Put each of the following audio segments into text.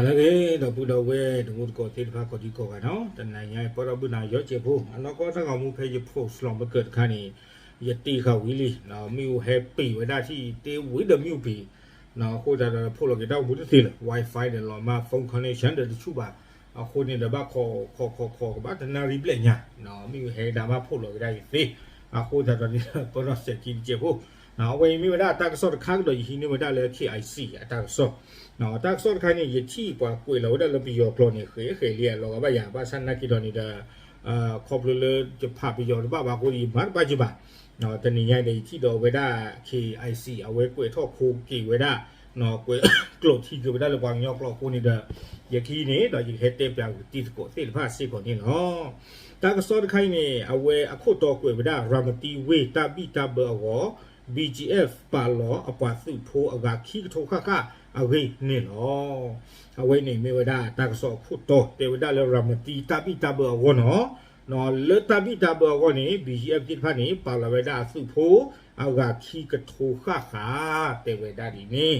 လၢအဂ့ၤ ဒီပုၢ်ဒီဝဲၢ်တံၤသကိးသ့ၣ်တဖၣ်ကိးဒံကိးဂၤနီၤ, တနံၤညါအံၤ ပီၣ်ထီၣ်ဘုၣ်နၤယီကဲးဖိ အနီၢ်ကီၢ်တၢ်ဂီၤမူဖဲယ post လီၤမုၢ်ကၢးတခါန့ၣ် ယတ့ဃာ်ဝံၤလံ, မ့ၣ်အူဟဲပံာ်ဝဲဒၣ်ထံၣ်တ့ဝံၤဒီးမ့ၣ်အူပံာ်, အဃိသတးဒီး ဖှိၣ်လီၤက့ၤတၢ်အိၣ်မူတသ့လၢၤ Wi-Fi ဒီးလီၤမၢ် phone connection ဒီးတဆူၣ်ဘၣ်, အဃိန့ၣ်ဒီးဘၣ်ခိးခိးခိးခိးကဘၣ် တနၣ်ရံၣ်ဘျဲၣ်ညါ, မ့ၣ်အူဟဲကဒါမၢ်ဖှိၣ်လီၤက့ၤဒၣ်ယသ့, အဃိသတးဒီးန့ၣ် ပီၣ်ထီၣ်စဲၤခံတကဲးဖိ အဝဲအံၤမ့ၢ်ဝဲဒၣ်တၢ်ကစီၣ်တခါကဒီး ယဟံးန့ၢ်ဝဲဒၣ်လၢ K I C အတၢ်ကစီၣ်, တၢ်ကစီၣ်တခါန့ၣ် ယထံၣ်ပှၤကွဲးလီၤဝဲဒၣ်လၢပယီၤကျိာ်န့ၣ် ဃဲးဃဲးလံအလီၤဂာ်ဘၣ်ယၤ ဘၣ်ဆၣ်နာ်က့ၤဒီးန့ၣ်ဒီး ခီဖျိလၢယဖးပယီၤတဘၣ်ဘၣ်အဃိဒီး ယမၤတဘၣ်က့ၤဘၣ်, တနံၤညါအံၤဒီး ယထံၣ်ဒီးဝဲဒၣ် K I C အဝဲကွဲးထီၣ်ခိက့ၤဝဲဒၣ်, ကွဲးကျိာ်ထံက့ၤဝဲဒၣ်လၢပှၤကညီကျိာ်အဃိန့ၣ်ဒီး ယကဟံးန့ၢ်ဒီးယကဟဲတဲပၠးဝဲတံၤသကိးသ့ၣ်တဖၣ်စ့ၢ်ကီးန့ၣ်လီၤ. တၢ်ကစီၣ်တခါအံၤန့ၣ် အဝဲအခိၣ်တီကွဲးဝဲဒၣ် ရၤမတံဝ့ၢ်တၢ်ဘံၣ်တၢ်ဘၢအဂီၢ် B G F ပာ်လီၤအပှၤသုးဖိအဂၤခံကထိဃၣ်ဃၣ်အဂ့ၢ်န့ၣ်လီၤ. အဝဲန့ၣ်မ့ၢ်ဝဲဒၣ်တၢ်ကစီၣ်အခိၣ်တီ တဲဝဲဒၣ်လၢရၤမတံတၢ်ဘံၣ်တၢ်ဘၢအဂီၢ်နီၤ, လၢတၢ်ဘံၣ်တၢ်ဘၢအဂီၢ်န့ၣ် B G F သ့ၣ်တဖၣ်န့ၣ် ပာ်လီၤဝဲဒၣ်အသုးဖိအဂၤခံကထိဃၣ်ဃၣ် တဲဝဲဒၣ်ဒ်န့ၣ်,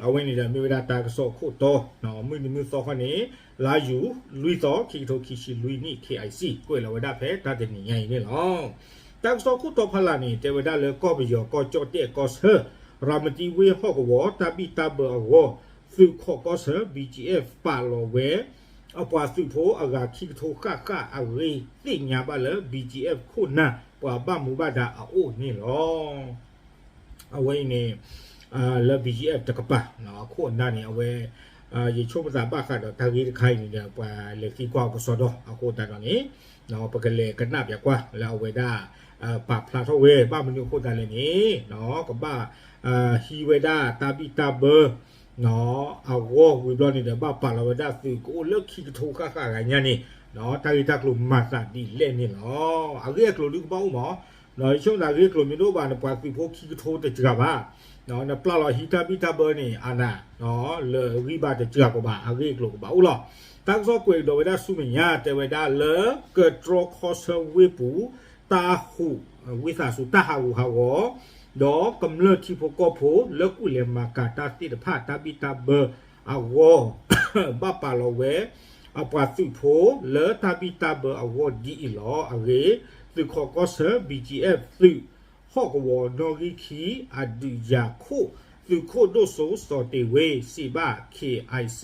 အဝဲန့ၣ်ဒီးမ့ၢ်ဝဲဒၣ်တၢ်ကစီၣ်အခိၣ်တီ, မုၢ်နံၤမုၢ်သီခီန့ၣ် လါယူၤ လွံၢ်သီ ခံကထိခံဆံလွံၢ်နံၣ် K I C ကွဲးလီၤဝဲဒၣ်ဖဲတၢ်တနံၤညါအံၤန့ၣ်လီၤ. တၢ်ကစီၣ်ခိၣ်တီဖးလၢ်န့ၣ် တဲဝဲဒၣ်လၢကီၢ်ပယီၤကီၢ်ကၠီၣ်တဲၣ်ကီၢ်ဆၢ ရၤမတံဝ့ၢ်ဟီၣ်ကဝီၤ တၢ်ဘံၣ်တၢ်ဘၢအဂီၢ် သုးခီၣ်ကီၢ်ဆၢ B G F ပာ်လီၤဝဲ အပှၤသုးဖိအဂၤခံကထိဃၣ်ဃၣ်အဂ့ၢ် သ့ၣ်ညါဘၣ်လၢ B G F ခိၣ်နၢ်ပှၤဘၣ်မူဘၣ်ဒါအအိၣ်န့ၣ်လီၤ. အဝဲအံၤန့ၣ် လၢ B G F တကပၤ အခိၣ်အနၢ်န့ၣ် အဝဲ ယဆိကမိၣ်သးဘၣ်ဃးဒီးတၢ်ဂ့ၢ်တခါအံၤန့ၣ်ဒီး ပှၤလဲၤသံကွၢ်အီၤကစီဒီ အဃိသတးဒီးန့ၣ် ပကလဲၤကနၣ်ပၠးကွၢ်လၢအဝဲဒၣ် ပာ်ဖျါထီၣ်ဝဲ ဘၣ်မနုၤအဃိသတးလဲၣ်န့ၣ် ကဘၣ် ဟံးဝဲဒၣ်တၢ်ဘံၣ်တၢ်ဘၢ အဂီၢ်ဝံၤဘျီန့ၣ်ဒီး ဘၣ်ပာ်လီၤဝဲဒၣ်သုးကအိၣ်လၢခံကထိဃၣ်ဃၣ်ဂၤညါန့ၣ် တၢ်ဂ့ၢ်တၢ်ကျိၤမၤသးဒ်လဲၣ်န့ၣ်လီၤ. အဂ့ၢ်အကျိၤဒုကဘၣ်အိၣ်မး, ယဆိကမိၣ်သးဂ့ၢ်အကျိၤမ့ၢ်တအိၣ်ဘၣ်န့ၣ် ပှၤသုးဖိခံကထိတစှၤဘၣ်, နပျၢ်လီၤဟံးတၢ်ဘံၣ်တၢ်ဘၢန့ၣ် အနၢ် လၢဂံၢ်ဘါတစှၤကီးဘၣ် အဂ့ၢ်အကျိၤကဘၣ်အိၣ်လီၤ. တၢ်ကစီၣ်ကွဲးကဒီးဝဲဒၣ်ဆူမဲာ်ညါ တဲဝဲဒၣ်လၢ ကတြီခီဆၢဝ့ၢ်ပူၤ တၢ်ဟူး ဝံသးစူၤ တၢ်ဟးဂူာ်ဟးဂီၤ ဒီးကမျၢၢ်ထံဖိကီၢ်ဖိလၢကူၣ်လဲၤမၤကၤတၢ်သ့ၣ်တဖၣ် တၢ်ဘံၣ်တၢ်ဘၢအဂီၢ် ဘၣ်ပာ်လီၤဝဲ အပှၤသုးဖိလၢတၢ်ဘံၣ်တၢ်ဘၢအဂီၢ်ဒ်အံၤလီၤ. အဂ့ၢ် သုးခီၣ်ကီၢ်ဆၢ B G F သုး ဟီၣ်ကဝီၤနီၣ်ဂံၢ်ခံ အဒုးယၤခိၣ် သုးခိၣ်ဒိၣ်စိစီၤတ့ၢ်ဝ့ စံးဘၣ် K I C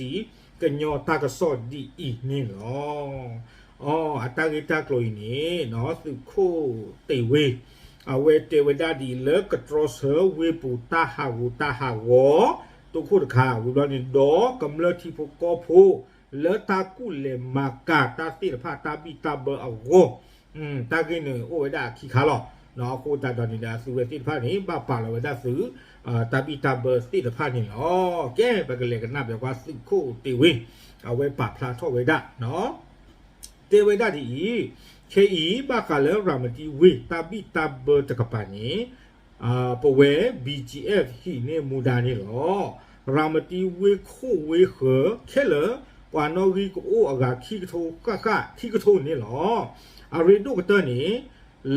ကညီတၢ်ကစီၣ်ဒ်အံၤန့ၣ်လီၤ. အ အတၢ်ဂ့ၢ်တၢ်ကျိၤအံၤန့ၣ် သုးခိၣ်တ့ၢ်ဝ့ အဝဲတဲဝဲဒၣ်ဒ်အံၤလၢ ကတြီဆၢဝ့ၢ်ပူၤတၢ်ဟးဂူာ်တၢ်ဟးဂီၤ တိခိၣ်တခါ ဝံၤဘျီန့ၣ်ဒီး ကမျၢၢ်ထံဖိကီၢ်ဖိ လၢတၢ်ကူၣ်လဲၤမၤကၤတၢ်သ့ၣ်တဖၣ် တၢ်ဘံၣ်တၢ်ဘၢအဂီၢ် တၢ်ဂ့ၢ်န့ၣ်အိၣ်ဝဲဒၣ်အခံခါလီၤ. အဃိသတးဒီးန့ၣ်ဒီး အသုးဝဲသ့ၣ်တဖၣ်န့ၣ် ဘၣ်ပာ်လီၤဝဲဒၣ်သုး တၢ်ဘံၣ်တၢ်ဘၢသ့ၣ်တဖၣ်န့ၣ်လီၤ. ကဲ ပကလဲၤကနၣ်ပၠးကွၢ်သုးခိၣ်တ့ၢ်ဝ့ အဝဲပာ်ဖျါထီၣ်ဝဲဒၣ် တဲဝဲဒၣ်ဒ်အံၤ, ခဲအံၤဘၣ်ဃးလၢရၤမတံဝ့ၢ် တၢ်ဘံၣ်တၢ်ဘၢတကပၤန့ၣ် ပဝဲ B G F ဟံးန့ၢ်မူဒါန့ၣ်လီၤ. ရၤမတံဝ့ၢ်ခိၣ်ဝ့ၢ်ဃၢၤခဲလၢာ် ပှၤနီၣ်ဂံၢ်ကအိၣ်အဂၤခံကထိဃၣ်ဃၣ် ခံကထိန့ၣ်လီၤ. အရ့ဒိၣ်ကတၢၢ်န့ၣ်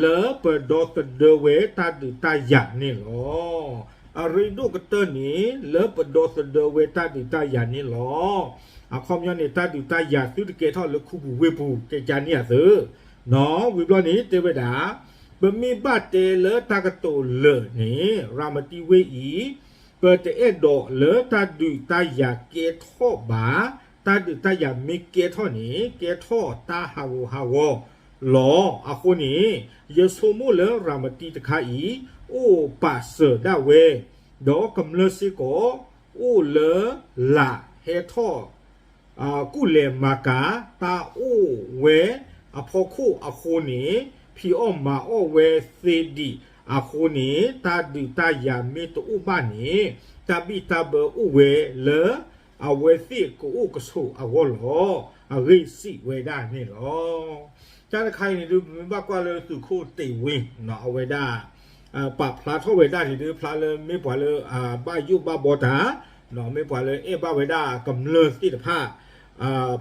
လၢပဒီသဒၢဝဲတၢ်ဒုးတၢ်ယၤန့ၣ်လီၤ. အရ့ဒိၣ်ကတၢၢ်န့ၣ် လၢပဒီသဒၢဝဲတၢ်ဒုးတၢ်ယၤန့ၣ်လီၤ. အခီပညီန့ၣ် တၢ်ဒုးတၢ်ယၤသုတကဲထီၣ်လၢခူပူၤဝ့ၢ်ပူၤ ကဲကါန့ၢ်အသုး ဝံၤဘျီန့ၣ် တဲဝဲဒၣ် ပမ့ၢ်ဘၣ်တဲလၢတၢ်ကတိၤလၢာ်န့ၣ် ရၤမတံဝ့ၢ်အံၤ ပတအဲၣ်ဒိးလၢတၢ်ဒုးတၢ်ယၤကဲထီၣ်ဘၣ်. တၢ်ဒုးတၢ်ယၤမ့ၢ်ကဲထီၣ်န့ၣ် ကဲထီၣ်တၢ်ဟးဂူာ်ဟးဂီၤလီၤ. အဃိန့ၣ် ယဆိကမိၣ်လၢရၤမတံတခါအံၤ အိၣ်ပာ်စၢၤဒၣ်ဝဲ ဒီးကမျၢၢ်စ့ၢ်ကီး အိၣ်လၢလာ်ဟဲထီၣ် ကူၣ်လဲၤမၤကၤ တၢ်အိၣ်ဝဲအဖီခိၣ်အဃိန့ၣ် ဖံးအီၣ်မၤအီၣ်ဝဲသ့ဒံးအဃိန့ၣ် တၢ်ဒုးတၢ်ယၤမ့ၢ်တအိၣ်ဘၣ်န့ၣ် တၢ်ဘံၣ်တၢ်ဘၢအိၣ်ဝဲလၢ အဝဲသ့ၣ်ကအိၣ်ကဆိးအဂီၢ်လီၤ. အဂ့ၢ်စံးဝဲဒၣ်န့ၣ်လီၤ. တၢ်တခါအံၤန့ၣ်ဒုး ပမ့ၢ်ဘၣ်ကွၢ်လၢသုးခိၣ်တ့ၢ်ဝ့ အဝဲဒၣ် ပာ်ဖျါထီၣ်ဝဲဒၣ်န့ၣ်ဒုး ဖျါလၢမ့ၢ်ပှၤလၢ ဘၣ်ယိၣ်ဘၣ်ဘီတၢ် မ့ၢ်ပှၤလၢအဲၣ်ဘၣ်ဝဲဒၣ်ကမျၢၢ်သ့ၣ်တဖၣ်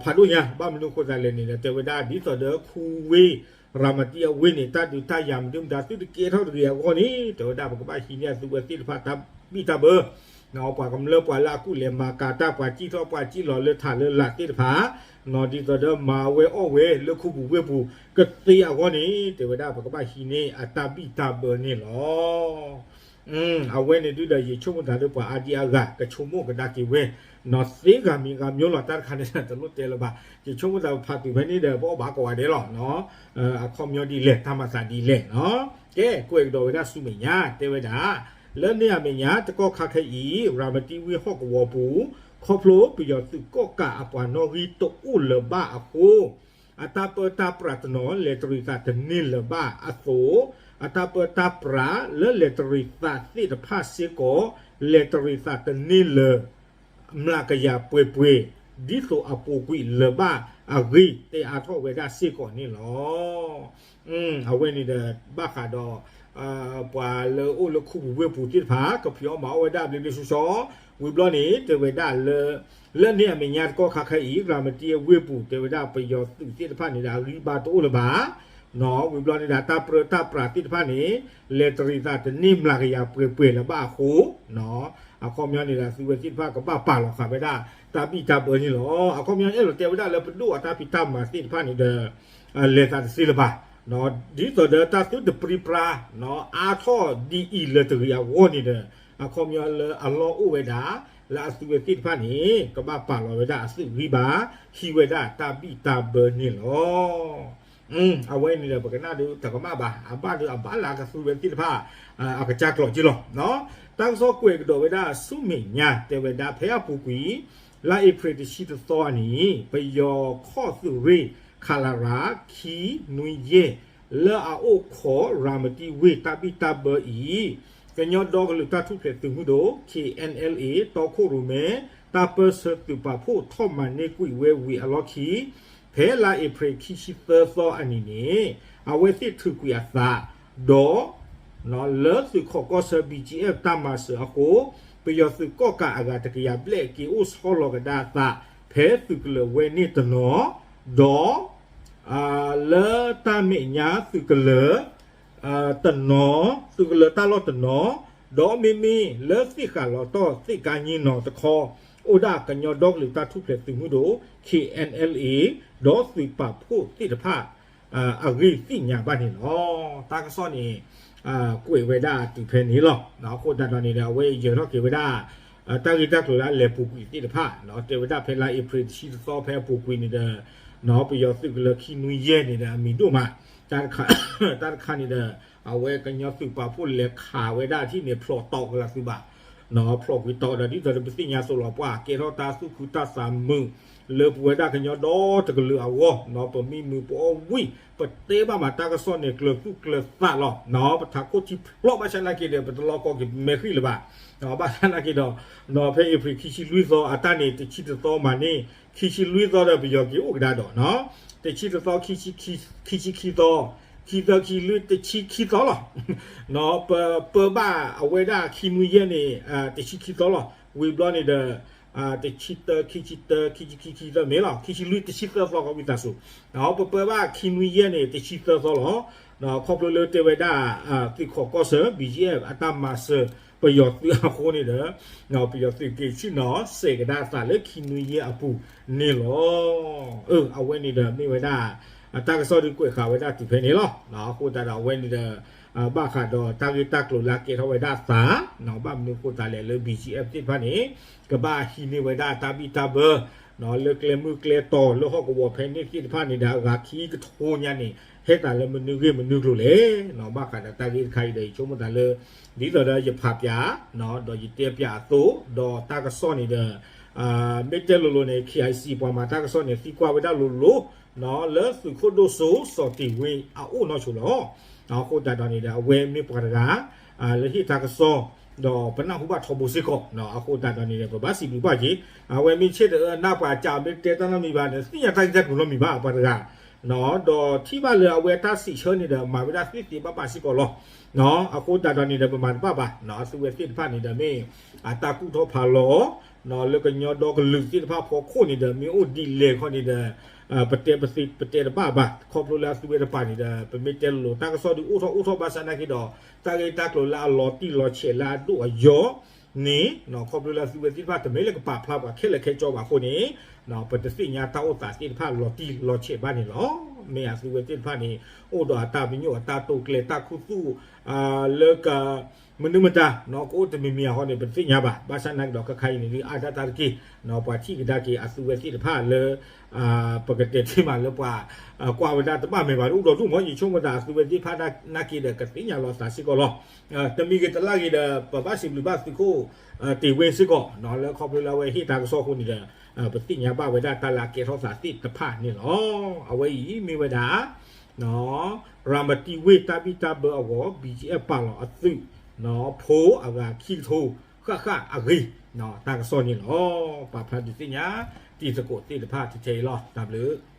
ဖးဒိၣ်ညါ ဘၣ်မနုၤအဃိသတးလဲၣ်န့ၣ်ဒီး တဲဝဲဒၣ် ဒ်သိးဒီးခူဝ့ ရၤမတံအဝ့ၢ်န့ၣ် တၢ်ဒုးတၢ်ယၤမနုၤမတၤ သုတကဲထီၣ်တဂ့ၤအဂီၢ်န့ၣ် တဲဝဲဒၣ် ပကဘၣ်ဟံးန့ၢ်အသုးဝဲသ့ၣ်တဖၣ်တၢ်ဘံၣ်တၢ်ဘၢ ပှၤကမျၢၢ်ပှၤလၢအကူၣ်လဲၤမၤကၤတၢ် ပှၤစံၣ်ထီၣ်ပှၤစံၣ်လီၤလၢထးလၢလာ်သ့ၣ်တဖၣ် ဒ်သိးဒီးမၤဝဲအီၣ်ဝဲလၢခူပူၤဝ့ၢ်ပူၤကသ့အဂီၢ်န့ၣ် တဲဝဲဒၣ် ပကဘၣ်ဟံးန့ၢ်အတၢ်ဘံၣ်တၢ်ဘၢန့ၣ်လီၤ. အဝဲန့ၣ်ဒုဒီး ယဆိကမိၣ်သးလၢပှၤအါဒံအါဂၤ ကဆိကမိၣ်ကဒါက့ၤဝဲ နီၢ်သ့ဂၤမံၤဂၤမျိၤလီၤ တၢ်တခါန့ၣ် တလိၣ်တဲလၢၤဘၣ်. ယဆိကမိၣ်သး ပဖးတုၤဖဲန့ၣ်ဒီး ပအီၣ်ဘၣ်ကိးဂၤဒဲးလီၤ. အခီပညီဒ်လဲၣ် တၢ်မၤသးဒ်လဲၣ်. ကဲ ကွဲးကဒီးဝဲဒၣ်ဆူမဲာ်ညါ တဲဝဲဒၣ် လၢန့ၣ်အမဲာ်ညါ တကီၢ်ခါခဲအံၤ ရၤမတံဝ့ၢ်ဟီၣ်ကဝီၤပူၤ ခီဖျိပယီၤသုးကီၣ်ကးအပှၤနီၣ်ဂံၢ်တအိၣ်လၢၤဘၣ်အဃိ အတၢ်ပၢတၢ်ပြးတနီၤ လဲၤတရံးသးတန့ၢ်လၢၤဘၣ်အသိး အတၢ်ပၢတၢ်ပြးလၢလဲၤတရံးသးသ့ၣ်တဖၣ်စ့ၢ်ကီး လဲၤတရံးသးတန့ၢ်လၢၤ မျးကယၤပှဲၤပှဲၤ ဒ်သိးအပူၤကွံာ်လၢၤဘၣ်အဂ့ၢ် တဲအါထီၣ်ဝဲဒၣ်စ့ၢ်ကီးန့ၣ်လီၤ. အဝဲန့ၣ်ဒီး ဘၣ်ဃးဒီး ပှၤလၢအိၣ်လၢခူပူၤဝ့ၢ်ပူၤသ့ၣ်တဖၣ် ကဖံးအီၣ်မၤအီၣ်ဝဲဒၣ်ဘျ့ဘျ့ဆှီဆှီ ဝံၤဘျီန့ၣ် တဲဝဲဒၣ်လၢ လၢန့ၣ်အမဲာ်ညါတကီၢ်ခါခဲအံၤ ရၤမတံအဝ့ၢ်ပူၤ တဲဝဲဒၣ်ပယီၤသုးသ့ၣ်တဖၣ်န့ၣ်ဒီး အဂံၢ်ဘါတအိၣ်လၢၤဘၣ် ဝံၤဘျီန့ၣ်ဒီး တၢ်ပၢတၢ်ပြးသ့ၣ်တဖၣ်န့ၣ် လဲၤတရံးသးတန့ၢ်မျးကယၤပှဲၤပှဲၤလၢၤဘၣ်အဃိ အခီပညီန့ၣ်ဒီး သုဝဲသ့ၣ်တဖၣ်ကဘၣ်ပာ်လီၤဃာ်ဝဲဒၣ် တၢ်ဘံၣ်တၢ်ဘၢန့ၣ်လီၤ. အခီပညီအဲၣ်ဒိးတဲဝဲဒၣ်လၢပဒိၣ်အတၢ်ဖံးတၢ်မၤသ့ၣ်တဖၣ်န့ၣ်ဒီး လဲၤသးတသ့လၢၤဘၣ်. ဒ်သိးဒီးတၢ်သုတပြံပြါ အါထီၣ်ဒ်အံၤလၢၤတဂ့ၤအဂီၢ်န့ၣ်ဒီး အခီပညီလၢအလီၢ်အိၣ်ဝဲဒၣ် လၢအသုဝဲသ့ၣ်တဖၣ်န့ၣ် ကဘၣ်ပာ်လီၤဝဲဒၣ်အသုးဂံၢ်ဘါ ဟံးဝဲဒၣ်တၢ်ဘံၣ်တၢ်ဘၢန့ၣ်လီၤ. အဝဲန့ၣ်ဒီး ပကနၣ်ဒုးတကမၣ်ဘၣ် အဘၣ်ဒုးအဘၣ်လၢအကသူဝဲသ့ၣ်တဖၣ် အကစၢ်ကျိာ်က့လီၤ. တၢ်ကစီၣ်ကွဲးကဒီးဝဲဒၣ်ဆူမဲာ်ညါ တဲဝဲဒၣ်ဖဲအပူၤကွံာ် လါအ့ဖြ့ၣ်တဆံတသီအနံၤ ပယီၤခီၣ်သုးရ့ၣ် ခလရ ခံနွံယဲၢ် လၢအအိၣ်ခိးရၤမတံဝ့ၢ်တၢ်ဘံၣ်တၢ်ဘၢအံၤ ကညီဒီကလုာ်တၢ်ထူၣ်ဖျဲးသုးမုၢ်ဒိၣ် ခ့ၣ်အဲၣ်အဲၣ်လ်အ့ တီခိၣ်ရိၣ်မဲ တၢ်ပၢၢ်ဆၢသုးပာ်ဖှိၣ်ထီၣ်မၤန့ၢ်ကွံာ်ဝဲဝံၤအလီၢ်ခံ ဖဲလါအ့ဖြ့ၣ်ခံဆံသၢသီအနံၤန့ၣ် အဝဲသ့ၣ်ထုးကွံာ်အသး ဒီး လၢသုးခိးကီၢ်ဆၢ ဘံၣ်ကၠံအ့ၣ် တၢ်မၤစၢၤအဃိ ပယီၤသုးကီၣ်ကးအဂၤတကယၤဘျဲၣ် က့ၤအိၣ်ဆီလီၤကဒါအသး ဖဲသုးကလၢၤဝဲန့ၣ်တနီၤ ဒီး လၢတၢ်မဲာ်ညါသုးကလၢၤ တနီၤ သုးကလၢၤတၢ်လီၢ်တနီၤ ဒီးမ့မ့ၢ်လၢသ့ၣ်ဃးလီၤတီၢ်သ့ၣ်ကါည့နီၤတခီ အိၣ်ဒၣ်ကညီဒီကလုာ်တၢ်ထူၣ်ဖျဲးသုးမုၢ်ဒိၣ် ခ့ၣ်အဲၣ်အဲၣ်လ်အ့ ဒီးသုးပာ်ဖှိၣ်သ့ၣ်တဖၣ် အဂ့ၢ်သ့ၣ်ညါဘၣ်န့ၣ်လီၤ. တၢ်ကစီၣ်န့ၣ် ကွဲးဝဲဒၣ်တုၤဖဲန့ၣ်လီၤ. အဃိသတးဒီးန့ၣ်ဒီး အဝဲယၢၤထီၣ်က့ၤဝဲဒၣ် တၢ်ဂ့ၢ်တၢ်ကျိၤလၢအလဲၤပူၤကွံာ်သ့ၣ်တဖၣ် တဲဝဲဒၣ်ဖဲလါအ့ဖြ့ၣ်တဆံတသီဖဲအပူၤကွံာ်န့ၣ်ဒီး ပယီၤသုးကလၢၤခံနွံယဲၢ်န့ၣ်ဒီး အမံၤဒိၣ်မး တၢ်တခါန့ၣ်ဒီး အဝဲကညီသုးပာ်ဖှိၣ်လဲၤခးဝဲဒၣ်ထံၣ်န့ၣ် ဖျိးတီးကလၢသုးဘၣ် ဖျိးကွံာ်တီးဒီး ဒ်သိးဒီးပသ့ၣ်ညါသိးလီၤ ပှၤကဲထီၣ်တၢ်သူၣ်ခုသးမုာ် လၢပဝဲဒၣ်ကညီဒီတကလုာ်အဂီၢ် ပမံမုာ်ပအီၣ်ဝံၣ် ပတဲဘၣ်မးတၢ်ကစီၣ်န့ၣ် ကျၢၤသူၣ်ကျၢၤသးလီၤ. ပထးခိၣ်ထံဖျိးဘၣ်ဆၣ်နာ်က့ဒီး ပတလီၤကီက့ၤမဲာ်ဃံလၢၤဘၣ်. ဘၣ်ဆၣ်နာ်က့ဒီး ဖဲအ့ဖြ့ၣ်ခံဆံလွံၢ်သီ အတၢ်န့ၣ်တဆံတသီမးန့ၣ် ခံဆံလွံၢ်သီဒီးပယီၤက့ၤအိၣ်ကဒါဒီး တဆံတသီ ခံဆံခံသီ ခံသၢ ခံလွံၢ် တဆံခံသီလီၤ. ပပၢဘၣ်အဝဲဒၣ်ခံနွံယဲၢ်န့ၣ် တဆံခံသီလီၤ. ဝံၤဘျီန့ၣ်ဒီး တဆံတၢ ခံဆံတၢ ခံဆံခံ ခံသၢမ့ၢ်လီၤ ခံဆံလွံၢ် တဆံသၢသီကီးဝံသးစူၤ ပပၢဘၣ်ခံနွံယဲၢ်န့ၣ် တဆံသၢသီလီၤ. ခီဖျိလၢတဲဝဲဒၣ် သုးခိးကီၢ်ဆၢ ဘံၣ်ကၠံအ့ၣ် အတၢ်မၤစၢၤပယီၤသုးအဃိန့ၣ်ဒီး ပယီၤသုးက့ၤဆ့ၣ်နီၤစဲးကဒါအသးလၢခံနွံယဲၢ်အပူၤန့ၣ်လီၤ. အဝဲန့ၣ်ဒီးမ့ၢ်ဝဲဒၣ် တၢ်ကစီၣ်ဒုးကွဲးဃာ်ဝဲဒၣ်တုၤဖဲန့ၣ်လီၤ. အဃိသတးဒီးအဝဲန့ၣ်ဒီး ဘၣ်ဃးဒီးတၢ်ဂ့ၢ်တၢ်ကျိၤလၢအကဲထီၣ်ဝဲဒၣ်အသး ဘၣ်မနုၤအဃိသတးလဲၣ်လၢ ဘံၣ်ကၠံအ့ၣ် သ့ၣ်တဖၣ်န့ၣ် ကဘၣ်ဟံးန့ၢ်ဝဲဒၣ်တၢ်ဘံၣ်တၢ်ဘၢ လၢကျဲမုၢ်ကျဲတီၤလၢဟီၣ်ကဝီၤဖဲန့ၣ်သ့ၣ်တဖၣ်န့ၣ်ဒီး အဂၤခံကထိညါန့ၣ် ဟဲသးလၢမနုၤဂ့ၢ်မနုၤကျိၤလဲၣ်. ဘၣ်ဃးဒီးတၢ်ဂ့ၢ်တခါအံၤဒီး ယဆိကမိၣ်သးလၢ ဒ်သိးဒီးယဖးပၠး ဒီးယတဲပၠးအသိး ဒီးတၢ်ကစီၣ်န့ၣ်ဒီး မ့ၢ်တဲလိၤလိၤန့ၣ် ခ့ၣ်အံၣ်စံၣ် ပှၤမၤတၢ်ကစီၣ်န့ၣ် သံကွၢ်ဝဲဒၣ်လိၤလိၤ လၢသုးခိၣ်ဒိၣ်စိစီၤတ့ၢ်ဝ့အအိၣ်နီၢ်ဆိလီၤ. အဃိသတးဒီးန့ၣ်ဒီး အဝဲမ့ၢ်ပှၤတဂၤ လၢဟ့ၣ်တၢ်ကစီၣ် ဒီးပနၢ်ဟူဘၣ်ထီဘိစ့ၢ်ကီး အဃိသတးဒီးန့ၣ်ဒီး ပဘၣ်စံးဘျုးဘၣ်က့ၤ အဝဲမ့ၢ်ဆ့ၣ်တအၢနၢ်ပှၤကး မ့ၢ်တဲတၢ်နီတမံၤဘၣ်န့ၣ် သ့ၣ်ညါတၢ်ဂ့ၢ်တၢ်ကျိၤနီတမံၤဘၣ် ပှၤတဂၤ ဒီးထံၣ်ဘၣ်လၢအဝဲတၢ်စံးဆၢန့ၣ်ဒီး မၤဝဲဒၣ်သ့သ့ဘၣ်ဘၣ်စ့ၢ်ကီးလီၤ. အဃိသတးဒီးန့ၣ်ဒီး ပမၤတဘၣ်ဘၣ် အသုဝဲသ့ၣ်တဖၣ်န့ၣ်ဒီး မ့ၢ်အတၢ်ကူၣ်ထီၣ်ဖးလီၤ လၢကညီဒီကလုာ်သ့ၣ်တဖၣ်ဖီခိၣ်န့ၣ်ဒီး မ့ၢ်အိၣ်ဒ်လဲၣ်ခီန့ၣ်ဒီး ပတဲပသ့ ပတဲတဘၣ်ဘၣ် ခီဖျိလၢအသုဝဲတပၤန့ၣ်ဒီး ပမ့ၢ်တဲလိၤလိၤ တၢ်ကစီၣ်ဒုးအိၣ်ထီၣ်အိၣ်ထီၣ်ဘၣ်ဆၣ်နာ်က့ဒီး တၢ်ဂ့ၢ်တၢ်ကျိၤလၢအလီၤတံၢ်လီၤဆဲးလၢအဒိၣ်အယိာ် န့ၣ် ခီဖျိလၢအသုဝဲသ့ၣ်တဖၣ်တမ့ၢ်လၢကပာ်ဖျါပှၤခဲလၢာ်ခဲဆ့ဘၣ်အဃိန့ၣ် ပတသ့ၣ်ညါတၢ်အိၣ်သးသ့ၣ်တဖၣ်လီၤတံၢ်လီၤဆဲးဘၣ်န့ၣ်လီၤ. မ့ၢ်အသုဝဲသ့ၣ်တဖၣ်န့ၣ် အိၣ်ဒီးအတၢ်ပညိၣ်အတၢ်တိာ်ကျဲၤတၢ်ခူသူၣ် လၢက မနုၤမတၤ ကအိၣ်တမံၤမံၤအဃိန့ၣ် ပတသ့ၣ်ညါဘၣ်. ဘၣ်ဆၣ်နာ်က့ဒီးခဲခါအံၤန့ၣ် ဒုးအါဒၣ်တၢ်တက့ၢ် ပှၤထံၣ်ကဒါက့ၤအသုဝဲသ့ၣ်တဖၣ်လၢ ပကတဲတ့ၢ်မးလၢပှၤ ကွၢ်ဝဲဒၣ်တဘၣ်မဲာ်ဘၣ် အိၣ်ဒီးဒူၣ်မီၤ ယဆိကမိၣ်သးအသုဝဲသ့ၣ်တဖၣ်နာ်က့ဒီး ကသ့ၣ်ညါလီၤသးစ့ၢ်ကီးလီၤ. တမံၤဂ့ၤတလါဂ့ၤဒီး ပဘၣ်စံးဘျုးဘၣ်သုးခိၣ် တ့ၢ်ဝ့စ့ၢ်ကီး လၢခီဖျိလၢအဝဲဟ့ၣ်တၢ်ကစီၣ်အဃိန့ၣ်ဒီး ပသ့ၣ်ညါဘၣ်ဝဲဒၣ်တၢ်လၢအကဲထီၣ်သးသ့ၣ်တဖၣ်န့ၣ်လီၤ. အဝဲအံၤမ့ၢ်ဝဲဒၣ် ရၤမတံဝ့ၢ်တၢ်ဘံၣ်တၢ်ဘၢအဂီၢ် ဘံၣ်ကၠံအဲၣ်ပာ်လီၤအသုး ဖိအဂၤခံကထိ ဃၣ်ဃၣ်အဂ့ၢ် တၢ်ကစီၣ်န့ၣ်လီၤ. ပာ်ဖျါဒုးသ့ၣ်ညါ တံၤသကိးသ့ၣ်တဖၣ်ထဲအံၤလီၤ. တၢ်ဘျုး